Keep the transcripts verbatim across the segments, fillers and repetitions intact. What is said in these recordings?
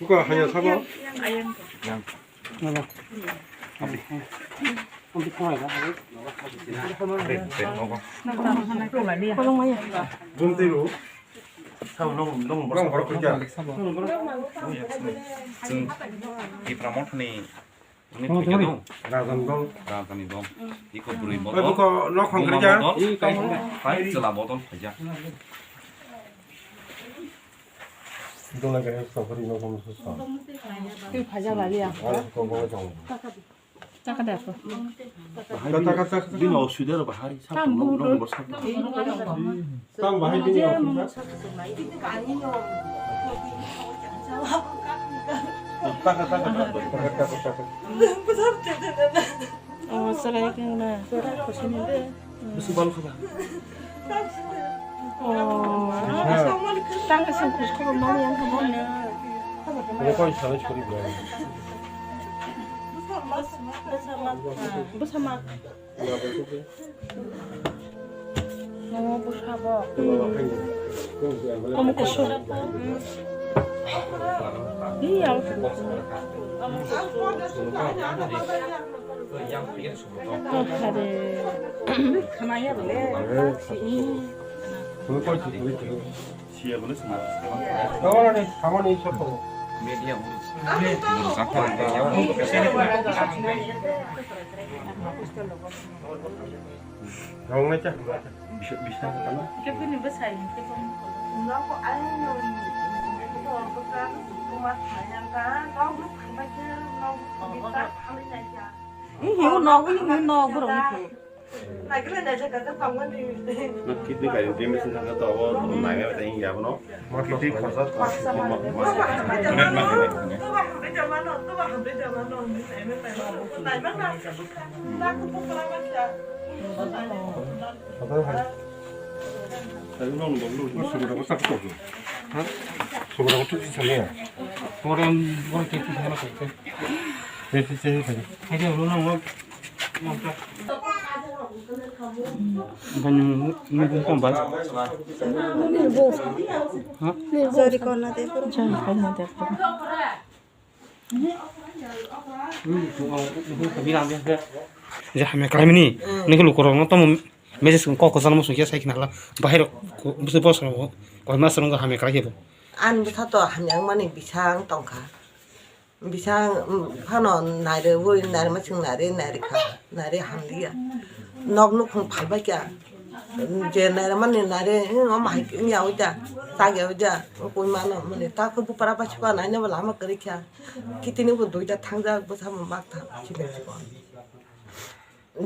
Buka haya sabo. Bumtiru. Chwng Tipra Mothani Rajani dol. Rajani dol. Iko bwrwi bodol. Oi, buko nok hongkri ja. Buma bodol, pai chwla bodol phaijak. Twi phaijak laliya. Taka de ako. Taka, taka. Bini osubida rok bahai. Tam buhur. Tam bahai bini osubida. Taka, taka, taka, taka, taka. Oh, sarai keng na. Bisi bal kha ba. Oh. Tang ka song kus ko ma yang ka mon. Ini kau salah sekali bilang. Bwsa ma. Mama bwsa bo. Kamu kusuk. Iya. Hare. Media urus. Bisa, bisa. Kepini bwsai, kepini. Hiu nog, hiu nog borok ni. Kidney bai damage wngkha khe to abo naina bai tei wngya abono. Kidney khorsa. Je hamya khlaimani, nini lukurokno tamo message kok kwchangma songkhe sai khna hala, bahai rok bwswk bosong rok koi mas rok hamya khlai khe bo. Ani bwsa to hamya wngmani bisang tongkha. Bisa, um, phano nairwi, nairima chwng nairwi, nairikha, nairwi hamliya. Nok nukhung phalbai kha. Je nairimani nairwi, um, omo hai wngya oida, chakya oida, wngkui mano, mani ta khe bupra bai sukha nainabo lama kwrwi kha. Kitini bo duita thangjak, bwsamo mak tha, chini jibon.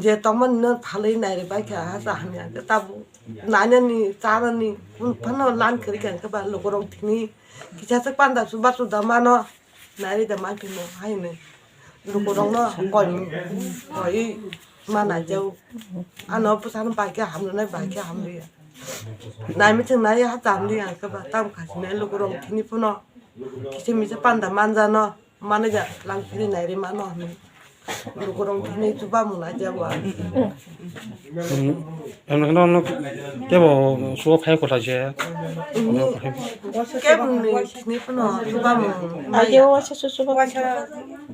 Je tongmani no phalwi nairwi bai kha, hasa hamya khe tabuk nainani, chanani, phano lan kwrwi kha, hwnkhe ba lukurok thini kisa se panda chuba chuda mano. Nari da ma phimo haino. Lukurokno koi, koi ma naijao. Ano bwsano bai khe hamrwnai, bai khe hamriya. Naimithung nai ha chamliya hwnkhe ba tam khasine lukurok thini phano kisa misa panda manjano. Manaija lang phiri nairi mano hwnwi. Lukurok thini chubamung naijao. Ano, ano, ano, kebo suo phai kota je. Kebo ni sini pano chubamung maya. Ayo, waisa susu ba. Waisa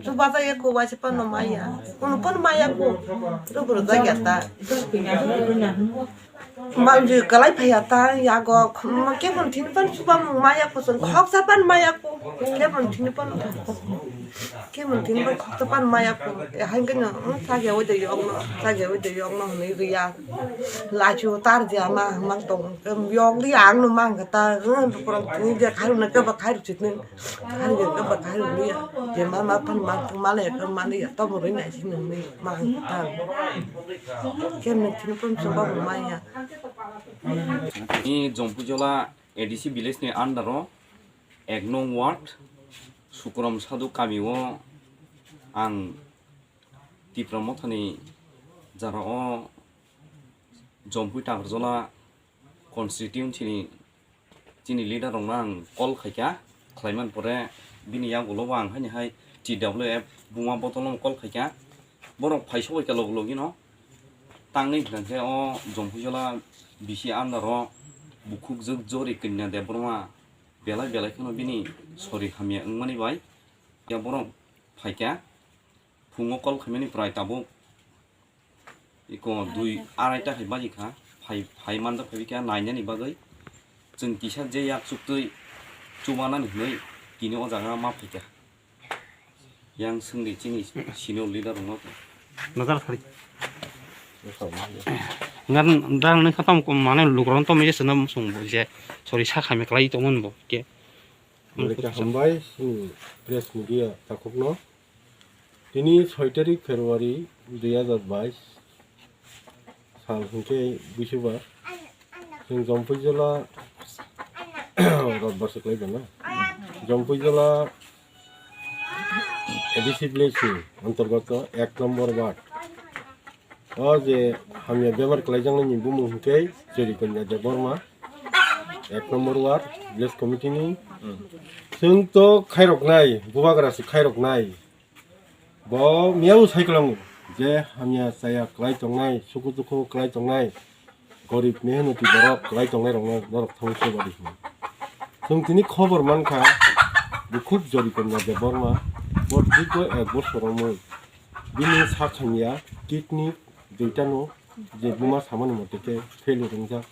chuba ta ya ko waisa pano maya. Kono pano maya ko. Rubur ta ya ta. Manjui kalai phaiya ta yago, kebon thini pan chubamung maya ko, chwng khoksa pan maya ko, kebon thini pan, kebon thini pan khoksa pan maya ko, hai khe no, chakya oi de yokno, chakya oi de yokno hwnwi rwya, lachu tar jia ma mang tong, yok li ang no mang ta, lukurok thini je khairu na keba khairu chitni. Hari ga ba hari ni ya. Je ma ma pan ma ma le ka ma le ya. Ta bo ri na si ni ni ma ta. Kem ni tin pun so ba ma ya. Ni Jompujola A D C village ni under o ek nong ward Sukrom Sadhu kami o ang Tipra Mothani jara o Jompui Takarjola constituency ni chini leader rokno ang call khaikha, khlaiman pore bini yagulo ang haini hai T W F buma bodolno call khaikha, borok phai sobaikha log logino Tangwi hwnkhe o Jompuijala bisi andaro bukhukjwk Jori Kanya Debbarma belai belai kheno bini sori hamya wngmani bai ya borok phaikha. Phungo call khaimani prai tabuk iko dui araita hai baji kha. Phai, phai manjak phai kha nainani bagwi. Chwng kisa je yak chuktwi chubanani hwnwi tini o jaga ma phaikha. Yang swngdi chini senior leader rokno. Nazar sari. Ngan dan ni khatam ko mane lugron to me se nam sung bo je sori sa khame klai to mon bo ke. Boleh kha hambai sini press media takhukno. Tini soi tarik February dui hajar bais sal hwnkhe busubar. Chwng Jompuijala Rotbar se kwlai dana. Jompuijala A D C village ni antargato ek number ward. O je hamya bemar kwlaijaknai ni bumung hwnkhe Jori Kanya Debbarma, ek number ward, village committee ni. Chwng to khairoknai, bubagra se khairoknai. Bo miyao sai kwlango je hamya chaya kwlai tongnai, suku dukhu kwlai tongnai, gorib mehnoti borok kwlai tongnai rokno norok thangwi sobadi hino. Chwng tini khobor mankha, bukhuk Jori Kanya Debbarma, bo dirgo ek bosor romwi bini sak hamya kidney duitano je buma samani mote khe failure wngjak.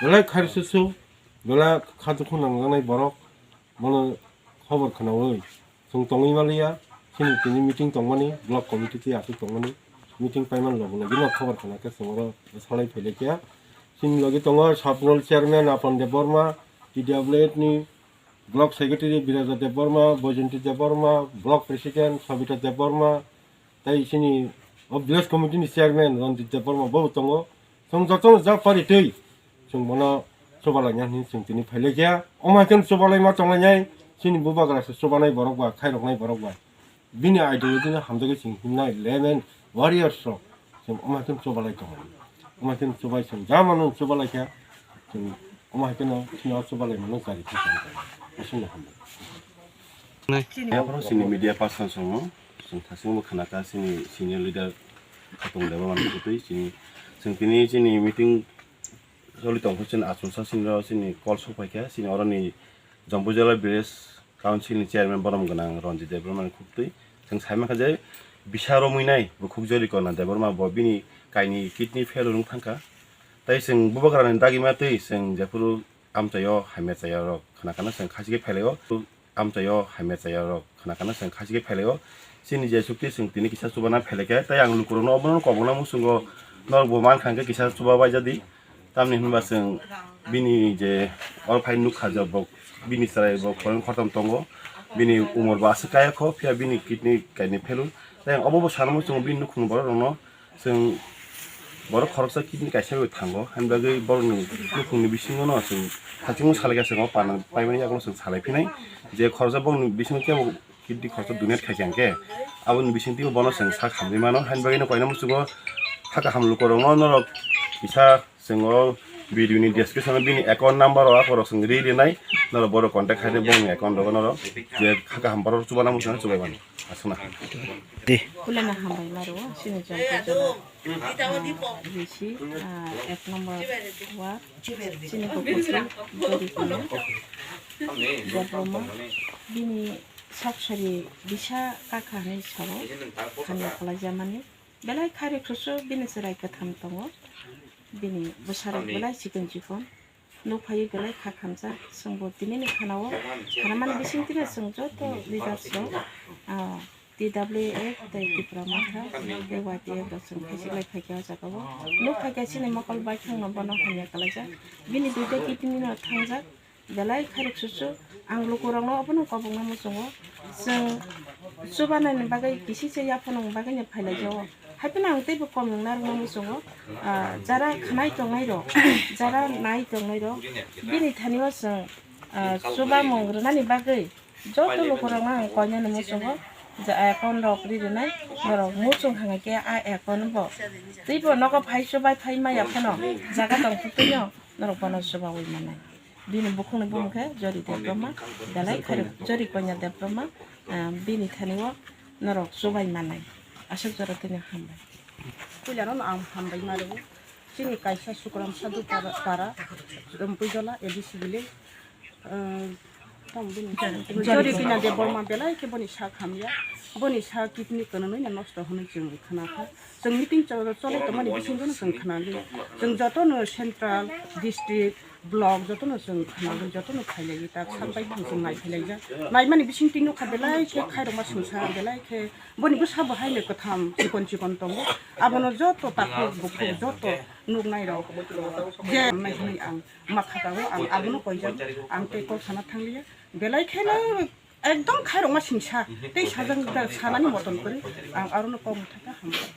Belai khairsusu, belai kha dukhu nangjaknai borok bono khobor khwnawi. Chwng tongwi manliya, chini tini meeting tongmani, block committee twi aswk tongmani, meeting paiman logi logi no khobor khna khe chwng oro salai phailai khe. Chini logi tongo Sub Role Chairman Apan Debbarma, T W F ni Block Secretary Biraja Debbarma, Boijonti Debbarma, Block President Sabita Debbarma, tei chini o Village Committee ni Chairman Ranjit Debbarma bo tongo. Chwng jotono jak pari twi chwng bono chubalaina hwnwi chwng tini phailaikha. Omo hai khe chubalaima tonglainai, chini bubagra se chubanai borok ba, khairoknai borok ba. Bini ideology no hamjagwi chwng himnai, eleven warriors rok chwng omo hai khe chubalai tongo. Omo hai khe chubai chwng ja mano chubalaikha, chwng omo hai kheno chini o chubalaimano jari khe tongkha. Aswkno hambai. Nai. Yaphoro chini media person songo, chwng thasingbo khanakha chini senior leader Khatung Debbarma ni kwtwi chini, chwng tini chini meeting choli tongkha chini achuksa chini oro chini call sokphaikha chini oroni Jompuijala village council ni chairman borom gwnang Ranjit Debbarma ni kwtwi. Chwng saimankha je bisa romwi nai bukhuk Jori Kanya Debbarma bo bini kaini kidney failure wng thangkha. Tei chwng bubagrani dagima twi chwng jephuru amchaio hamya chaya rok khna khna chwng khachi khe phailai o. Amchaio hamya chaya rok khna khna chwng khachi khe phailai o. Chini je chukti chwng tini kisa chubana phailai khe, tei ang lukurokno obono kobokna muchungo norokbo mankha hwnkhe kisa chuba baijadi. Tamni hwnba chwng bini je oro phai nukha je bo bini chwrai bo khorang khortam tongo. Bini umor bo aswk kaya kho, phiya bini kidney kaini failure. Tei ang obo bo sana muchungo bini nukhungni borok rokno. Chwng borok khoroksa kidney kaisa bai thango, haini bagwi borokni nukhungni bisingo no chwng hachingno salaikha, chwng o panang paimani yagulo chwng salai phinai je khoroksa borokni bisingo kebo kidney khoroksa donate khaikha hwnkhe aboni bisingtwi bono chwng sak hamwi mano. Haini bagwi no koina muchungo hakha ham lukurokno norok kisa chwng o video ni description o bini account number o aphoro chwng ri rinai, norok borok contact khainai bongni account rogo norok je hakha ham borok chubana muchungo chubai mano. Aswkno. Deh. Kulana hambai maro, sini jangkar jala. Ah, bisi, ah, ek number ward, sini ko kusu, jodi kuya. Jaboma, bini sak sari bisa kakha hinwi sao, hamya khlai jamani. Belai khairok susu bini chwrai kwtham tongo. Bini bwsarok belai chikon chikon. Nuk phaiwi belai kha khamjak. Chwngbo tinini khanao, khanamani bisingtwi no chwng joto leaders rok, ah, T W F tei Tipra Motha tei Y T F rok chwng khaisi lai phaikha o jagao. Nuk phaikha chini mokol baithangno bono hamya kwlaijak. Bini duita kidney no thangjak. Belai khairok susu ang lukurokno obono kobokna muchungo. Chwng chubanani bagwi kisi se yaphanani bagwino phailaijago. Haiphano ang teibo kok nung narwkna muchungo. Ah, jara khanai tongnairok, jara nai tongnairok, bini thanio chwng, ah, chubamung rwnani bagwi joto lukurokno ang koinani muchungo. Je account rok ri rwnai, norok muchung hwnga khe a account bo teibo nogo phai chubai phai maya phano jaga tong phutuino norok bono chubaui mannai. Bini bukhukni bumung khe Jori Debbarma, belai khairok Jori Kanya Debbarma, ah, bini thanio norok chubai mannai. Aswk jora tini hambai. Puilano ang hambai ma rwo. Chini kaisa Sukram Sadhu para, para, Rampuijola, A D C village. Tamo bini Jori Kina Debbarma belai khe boni sak hamya. Boni sak kidney kwnwi no nosto hwnwi chwng khna kha. Chwng meeting cholo-, cholai tongmani bisingo no chwng khna li. Chwng joto no central, district, block joto no chwng khna li, joto no phailai ta sak bai thang chwng nai phailai ja. Naimani bising twi nukha belai khe khairokma singsa belai khe boni bwsa bo haino kwtham chikon chikon tongo. Abono joto takhuk bukhuk joto nuknai rok je nai hwnwi ang ma kha ka o ang abono koi jak ang tei kok sana thang liya. Belai kheno ekdom khairokma singsa tei sajang da sanani moton kwrwi ang arono kok mwthai kha hambai.